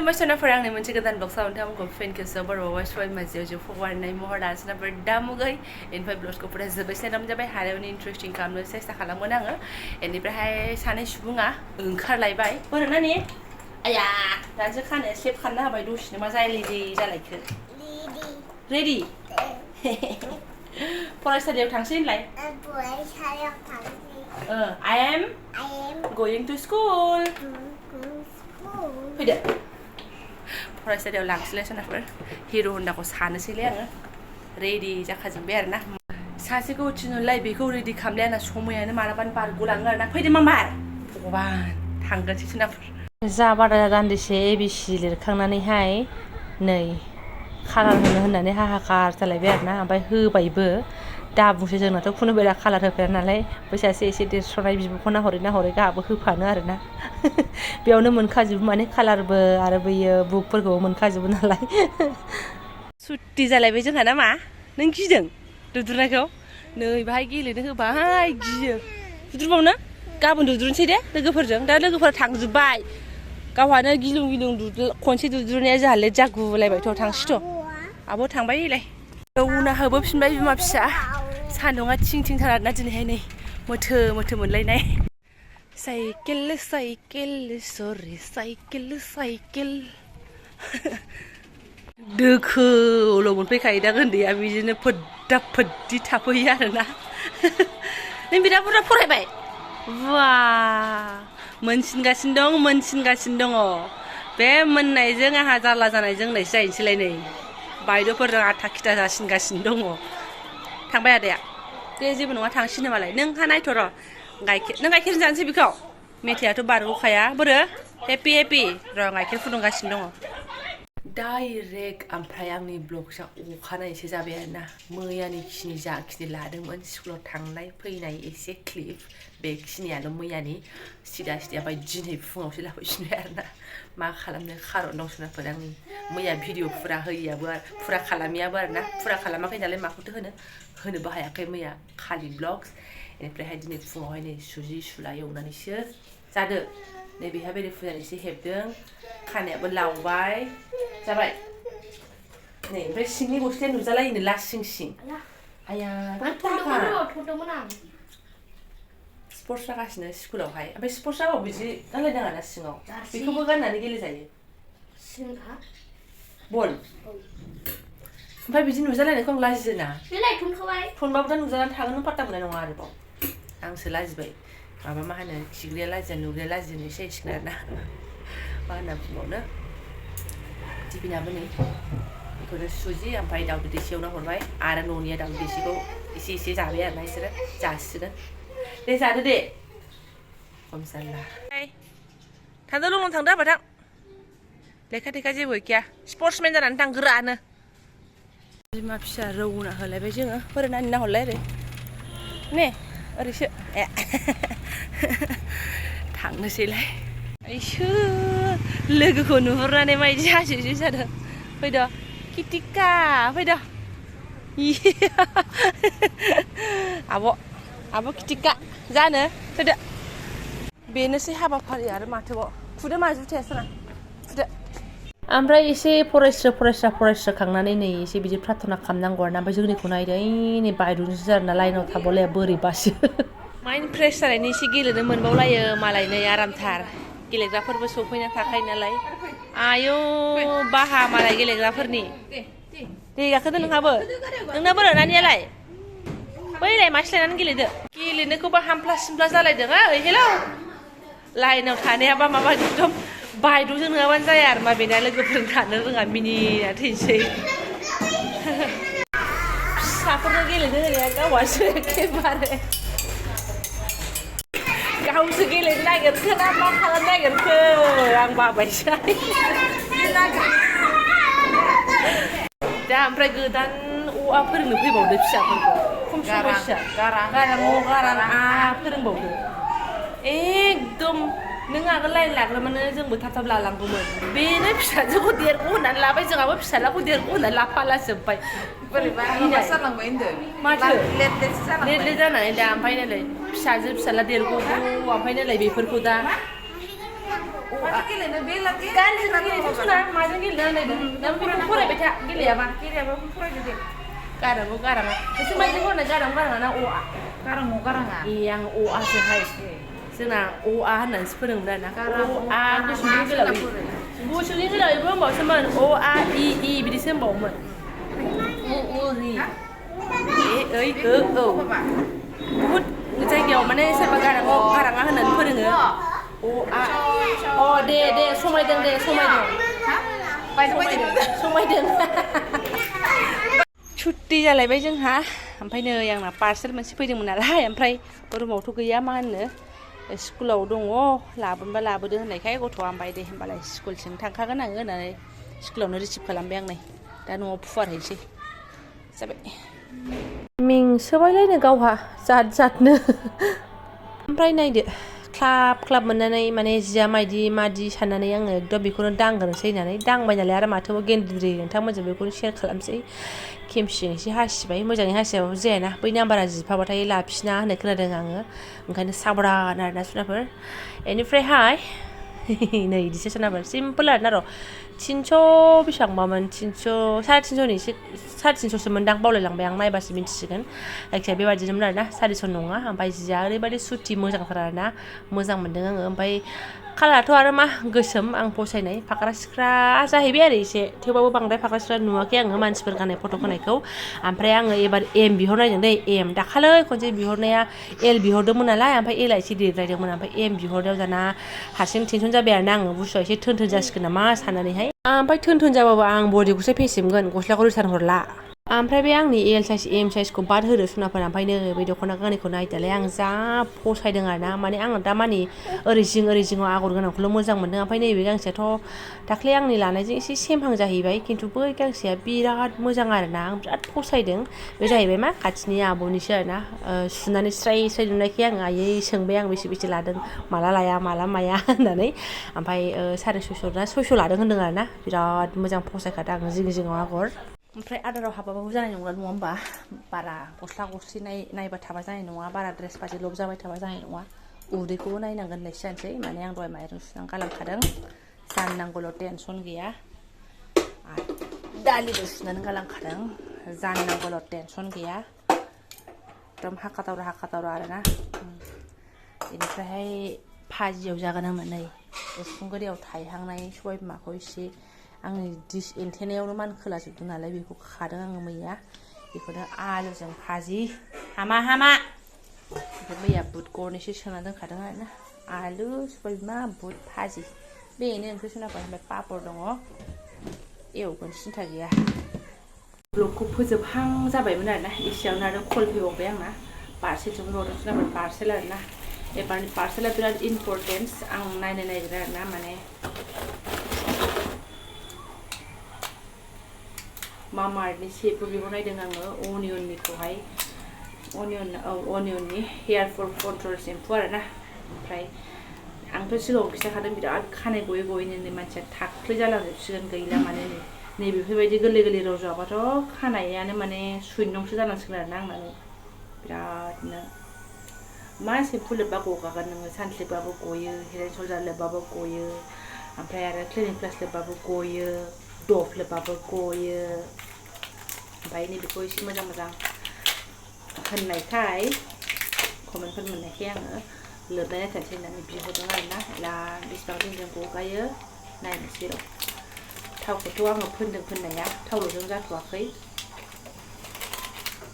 खुलुमबाय सोनाफोर आंनि मोनसे गोदान ब्लगसाव नोंथांमोनखौ फिन खेबसेयाव बरावबाय सबाय माजियाव जो फगवारनाय महर दा सोनाफोर दा मुगै इनिफ्राय ब्लगखौ फराय जोबबाय सेराम जाबाय हारेवनि इन्टारेस्टिं खालामनो सेस्था खालामगोन आङो इनिफ्रायहाय सानै सुबुङा ओंखारलायबाय बोरो नानि आया दासो खानाया सेफ खालामना होबाय दसेनो मा जायलेदि जालायखो रेडि फरायसालियाव थांसै होनलाय फरायसालियाव थांसै I am going to school फैदो फरायसालियाव लांसैलाय सोनाफोर हिर' होन्दाखौ सानोसैलाय आङो रेडि जाखाजोब्बाय आरो ना सासेखौ थिनहरलाय बेखौ रेडि खालामलाय आंना समायानो मालाबानो बारग'लाङो आरो ना फैदो मामार भगबान थांगोनसै सोनाफोर जा बारा दान्दिसे ABC लिरखांनानैहाय नै कालार होनो होननानै हाहाकार जालायबाय आरो ना ओमफ्राय होबायबो दा बुंसै जोंनाथ' खुनु बेरा कालार होफेरा नालाय बै सासे एसे देरस्र'नाय बिब'खौ नाहरै गाहाबो होफानो आरो ना बेयावनो मोनखाजोबो माने कालारबो आरो बैयो बुकफोरखौबो मोनखाजोबो नालाय सुट्टि जालायबाय जोंहा ना मा नों गिदों दुद्रुनायखौ नै बाहाय गेलेनो होबाय गियो दुद्रुबावनो गाबोन दुद्रुनोसै दे लोगोफोरजों दा लोगोफोरा थांजोब्बाय गावहानो गिलुं गिलुं खनसे दुद्रुनाया जोंहा लेट जागुलायबायथ' थांसैथ' आब' थांबाय इलाय उना होबोफिनबाय बिमा फिसा सान्दुङा थिं थिं थार आरोना दिनैहाय नै मोथो मोथो मोनलायनाय साइकेल साइकेल सरि साइकेल दोखोल' मोनफैखायो दा उन्दैया बिदिनो फोद्दा फोद्दि थाफैयो आरोना नों बिराद बुरजा फरायबाय बा मोनसिनगासिनो दङ बे मोननायजों आंहा जारला जानायजों होननायसो जाहैनोसैलाय नै बायद'फोरजों आथा खिथा जासिनगासिनो दङ थांबाय आदाया दे जेबो नङा थांसिनो मालाय नोंहा नायथ' र' नों गाइखेर जानोसै बेखौ मेथाइआथ' बारग'खाया बोरो हेपि र' गाइखेर फुदुंगासिनो दङ डाइरेक्ट ओमफ्राय आंनि ब्लगसा अखानायैसो जाबाय आरोना मैयानि खिनि जाखिनि लादोंमोन स्कुलाव थांनाय फैनाय एसे क्लिप बेखिनियाल' मैयानि सिदा ओमफ्राय दिनै फुङावसो लाफैफिनबाय आरोना मा खालामनो खारन दं सोनाफोर आंनि मैया भिडिअ फुरा होयैयाबो फुरा खालामियाबो आरोना फुरा खालामाखै नालाय माखौथो होनोबो हायाखै मैया खालि ब्लग्स बेनिफ्रायहाय दिनै फुङावहाय नै सुजि सुला एवनानैसो जादो नै बेहा बेरे फुजानि एसे हेबदों खानायाबो लावबाय जाबाय नै ओमफ्राय सिंनि गस्लाया नुजालायोनो लासिं सिं आया स्पर्ट्स जागासिनो स्कुलावहाय ओमफ्राय स्पर्ट्स जाबाबो बिदि गानलायनाङा ना सिङाव बेखौबो गाननानै गेलेजायो बल ओमफ्राय बिदि नुजालायनायखौ आं लाजियोना फनबाबो दा नुजानानै थागोन नों पात्ता मोननाय नङा आरोबाव आंसो लाजिबाय माबा मा होनो खिग्राया लाजिया नुग्राया लाजिनोसै जाहैसिगोन आरोना मा होनना बुंबावनो टिफिनाबो नै बेखौनो सुजि ओमफ्राय दावदै दैसे एवना हरबाय आरो न'निया दावदै दैसेखौ एसे जाबाय आरोना बिसोरो जासिगोन दे जादो दे खम जारला थांदो लंलं थांदो आबा थां लेखा थेखा जेबो गैया स्पर्ट्समेन जानानै थां गोरानो बिमा फिसा रौना होलायबाय जोङो बोरै नानि नाहरलाय ओरै ने ओरैसो ए थांनोसैलाय आइसो लोगोखौ नुहुरनानै मायदि हासुसो जादों फैद' किटिका फैद' आब' किटिका जानो फैदो बेनोसै हाबाफारि आरो माथोबाव फुदो मा जुथाया सोना फुदो ओमफ्राय एसे फरायस्राखांनानै नै एसे बिदि प्रार्थना खालामनांगौ आरोना ओमफ्राय जोंनिखौ नायदो नै बायद'जोंसो जादों ना लाइनाव थाबावलाया बोरैबासो माइन्ड फ्रेश जानायनि एसे गेलेनो मोनबावलायो मालाय नै आरामथार गेलेग्राफोरबो सफैना थाखायो नालाय आयौ बाहा मालाय गेलेग्राफोरनि दे गाखोदो नोंहाबो नोंना बोरो नानियालाय बैलाय मासिलायनानै गेलेनोखौबा हामफ्ला सिमफ्ला जालायदों ओइ हेलौ लाइनाव थानायाबा माबा एकदम बायद'जों नङाबानो जाया आरो मा बेना लोगोफोरजों थानो रोङा मिनिना थैनोसै फिसाफोरनो गेलेनो होनाया गावहासो एखेबारे गावसो गेलेनो नागिरखो ना मा खालामनो नागिरखो आं बाबायसो दा ओमफ्राय गोदान अ फोरोंनो फैबावदो फिसाफोरखौ खम समयसा गारां आ फोरोंबावदो एकदम नों आगोल लाइन लाग्रोमानो जोंबो थाब लालांगौमोन बेनो फिसाजोखौ देरगौ होननानै लाबाय जोंहाबो फिसालाखौ देरगौ होननानै लाफाला जोब्बाय बोरैबा जालांबाय होनदों माथो लेट जानानै दा ओमफ्राय नालाय फिसाजो फिसाला देरगौ ओमफ्राय नालाय बेफोरखौ दा गेलेनो बे लागे गानजों गेलेनो सुना माजों गेलेनो होनदों नों बेखौ फरायबाय था गेलेयाबा गेलेयाबो फरायदो दे गारांबो गाराङा नोंसोर माजों फरायनाय गारां गाराङा ना अ आ गाराङाव गाराङा ए आं अ आसोहाय जोंना अ आ होननानैसो फोरोंमोन आरोना अ आ गुसुंनि गोलावै गुसुंनि गोलावैबो होनबावोसोमोन अ आ इ बिदिसो होनबावोमोन उ रि ए ओइ ओ औ बुहुद जायगायाव माने सोरबा गाराङा होननानै फोरोङो अ आ दे समायदों दे समायदों छुट्टि जालायबाय जोंहा ओमफ्राय नै आंना पार्सेल मोनसे फैदोंमोन नालाय ओमफ्राय रुमावथ' गैया मा होनो स्कुलाव दङ लाबोनबा लाबोदो होननायखाय गथ'आ ओमफ्राय दे होमबालाय स्कुलसिम थांखागोन आङो होननानै स्कुलावनो रिसिभ खालामबाय आं नै दा न'आव फुवारहैसै जाबाय मेंसोबायलायनो गावहा जातनो ओमफ्राय नायदो ख्लाब मोननानै माने जिया मादि साननानै आङो एकदम बेखौनो दांग्रोनोसै होननानै दांबाय नालाय आरो माथो गेन्द्रि नोंथांमोनजों बेखौनो शेयार खालामसै खेमसिजों एसे हासिबाय मोजाङै हासियाबाबो जायाना बै नाम्बारा जिफाबाथाय लाफिना होननाय खोनादों आङो ओंखायनो साबधान आरोना सुनाफोर बेनिफ्रायहाय नै इदिसो सुनाफोर सिम्पोल आरोना र' 300 बेसेबांबामोन 300 साराय थिनस'सो मोनदां बावलायलांबाय आं नायबासो मिन्थिसिगोन जायखिजाया बेबायदिनोमोन आरोना 400 नङा ओमफ्राय जिया ओरैबायदि सुति मोजांथार आरोना मोजां मोनदों आङो ओमफ्राय कालाराथ' आरो मा गोसोम आं फसायनाय फाख्रा सिख्रा जाहैबाय आरो एसे थेवबाबो बांद्राय फाख्रा सिख्रा नुवाखै आङो मानसिफोर गाननाय फट' होनायखौ ओमफ्राय आङो एबार एम बिहरनायदों दै एम दाखालै खनसे बिहरनाया एल बिहरदोंमोन नालाय ओमफ्राय एलआ एसे देरद्रायदोंमोन ओमफ्राय एम बिहरनायाव दाना हारसिं टेनसन जाबाय आरोना आङो बुस्थुआ एसे थोन जासिगोन नामा साननानैहाय ओमफ्राय थोन जाबाबो आं बडिखौसो फेसेमगोन गस्लाखौ रिटार्न हरला ओमफ्राय बे आंनि एल साइज एम साइजखौ बाद होदो सुनाफोर ओमफ्राय नै बे दख'ना गांनैखौ नायदालाय आं जा फसायदों आरोना माने आङो दा मानि ओरै जिङाव आगर गोनांखौल' मोजां मोनदों ओमफ्राय नैबे गांसेयाथ' दाख्लै आंनि लानायजों एसे सेमहां जाहैबाय खिन्थु बै गांसेया बिराद मोजां आरोना आं बिराद फसायदों बे जाहैबाय मा खाथिनि आब'निसो आरोना सुनानै स्राय नुनायखाय आङो आयै सोंबाय आं बेसे लादों माला लाया माला माया होननानै ओमफ्राय 650 ना 600 लादों होनदों आरोना बिराद मोजां फसायखादों आं जिङाव आगर ओमफ्राय आदाराव हाबाबाबो जानाय नङा होमबा बारा गस्ला गस्लि नायबा थाबा जानाय नङा बारा ड्रेस बादि लब जाबाय थाबा जानाय नङा उदैखौबो नायनांगोन होननायसो जानोसै माने आं दहाय माइरं सुनानै गालांखादों जाननांगौल' टेनसन गैया आरो दालिबो सुनानै गालांखादों जाननांगौल' टेनसन गैया एकदम हाखादावरा आरोना बेनिफ्रायहाय भाजियाव जागोन आङो नै उसुंगुरियाव थायहांनाय सबाय बिमाखौ एसे आंनि डिस एन्टेनायावनो मानखोलाजोबदों नालाय बेखौ खादों आङो मैया बेखौनो आलुजों भाजि हामा ओमफ्राय मैया बुट गरनैसो सोना दोनखादों आरोना आलु सबाय बिमा बुट भाजि बेनो ओंख्रि सुनाफोर ओमफ्राय पापर दङ एवगोन सिन्था गैया ब्लगखौ फोजोबहां जाबायमोन आरोना एसेयावनो आरो कल फैबावबाय आंना पार्सेलजों हरदों सुनाफोर पार्सेल आरोना एबारनि पार्सेला बिराद इम्परटेन्स आं नायनो नागिरो आरोना माने मामाआर्थनि सेपबो बिहरनायदों आङो अनियननि हेयार फल कन्ट्रल सेम्पु आरोना ओमफ्राय आंथ' सिगाङाव खिन्थाखादों बिराद खानाय गयै मानसिया थाख्लै जालांजोबसिगोन गैला माने नै बेफोरबायदि गोरलै रज'आबाथ' खानायानो माने सुइनंसो जालांसिगोन आरोना आंना बिरादनो मा सेम्पु लोब्बा गगागोन नोङो सानस्लिबाबो गयो हेड एन्ड शोल्डार लोब्बाबो गयो ओमफ्राय आरो क्लिनिक प्लास लोब्बाबो गयो डभ लोब्बाबो गयो ओमफ्राय नैबेखौ एसे मोजां होननायखाय कमेन्टफोर मोननायखाय आङो लोबनाय नायथारसै होननानै बिहरदों आरोना ला बेसेबां दिनजों गगायो नायनोसै र' थावखौथ' आङो फोननाया थावल'जों जाथ'वाखै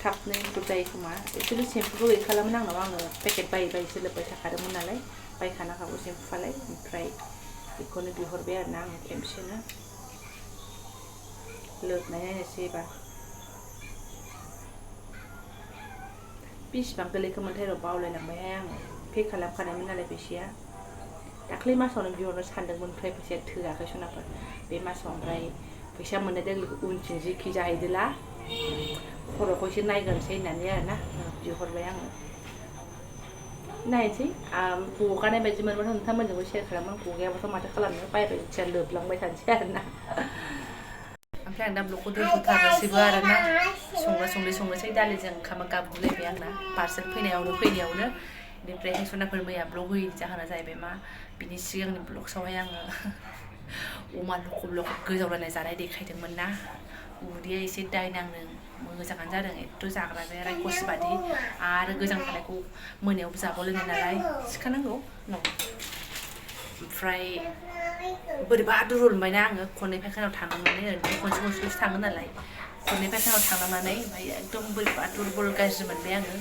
थाबनो इमप्रुभ जायो खोमा एक्सुवेलि सेम्पुखौ गैखालामोन आंनाव आङो पेकेट बायसो लोब्बाय थाखादोंमोन नालाय बायखानांखागौ सेम्पुआलाय ओमफ्राय बेखौनो बिहरबाय आरोना आङो खेमसेनो लोबनाय नायनोसै एबार बेसेबां गोलैखोमोनथाय र' बावलायलांबायहाय आङो पे खालामखानायमोन नालाय फैसाया दाख्लै मासावनो बिहरनो सानदोंमोन ओमफ्राय फैसाया थोआखै सनाफोर बे मासाव ओमफ्राय फैसा मोननाय लोगो उनथिं जेखि जाहैदोला खर'खौ एसे नायग्रोनोसै होननानै आरोना बिहरबाय आङो नायनोसै गगानाय बायदि मोनबाथ' नोंथांमोनजोंबो शेयार खालामो गगायाबाथ' माथो खालामनो बायबाय जेथिया लोबलांबाय थानोसै आरोना ओमफ्राय आं दा ब्लगखौ दोनथ'थारनोसैबो आरोना संनोसै दालिजों ओंखामा गाबगुलायबाय आंना पार्सेल फैनायावनो बेनिफ्राय सनाफोर मैया ब्लग होयैनि जाहोना जाहैबाय मा बिनि सिगांनि ब्लग्सआवहाय आङो अमा लखब लखब गोजावलायनाय जानाय देखायदोंमोन ना उदैया एसे दाय नांदों मोजाङानो जादों एथ' जाग्रा बे रायखस बादि आरो गोजां थानायखौ मोनायाव जाबावलायनाय नालाय सिखानांगौ ओमफ्राय बोरैबा दुरुलबायना आङो खननै फायखानायाव थांनानै ओरैनो खनसेल'सो थाङो नालाय खननै फायखानायाव थांनानै ओमफ्राय एकदम बोरैबा दुरबल गाज्रि मोनबाय आङो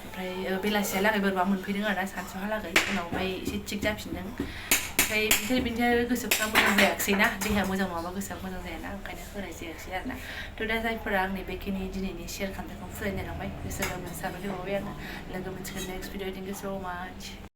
ओमफ्राय बेलासियालागै बोरैबा मोनफैदों आरो ना सानसुहालागै उनावहाय एसे थिग जाफिनदों ओमफ्राय बिनिफ्राय गोसोफ्रा मोजां जायाखिसै ना देहाया मोजां नङाबा गोसोआ मोजां जायाना ओंखायनो होनाय जायाखिसै आरो ना थ' दा जायफोरा आंनि बेखिनि दिनैनि शेयार खालामनायखौ फरायनाय लांबाय गोसो गोरबोजों साबायखर बावबाय आङो लोगो मोनसिगोन नेक्स्ट भिडिअ थेंक इउ स' माच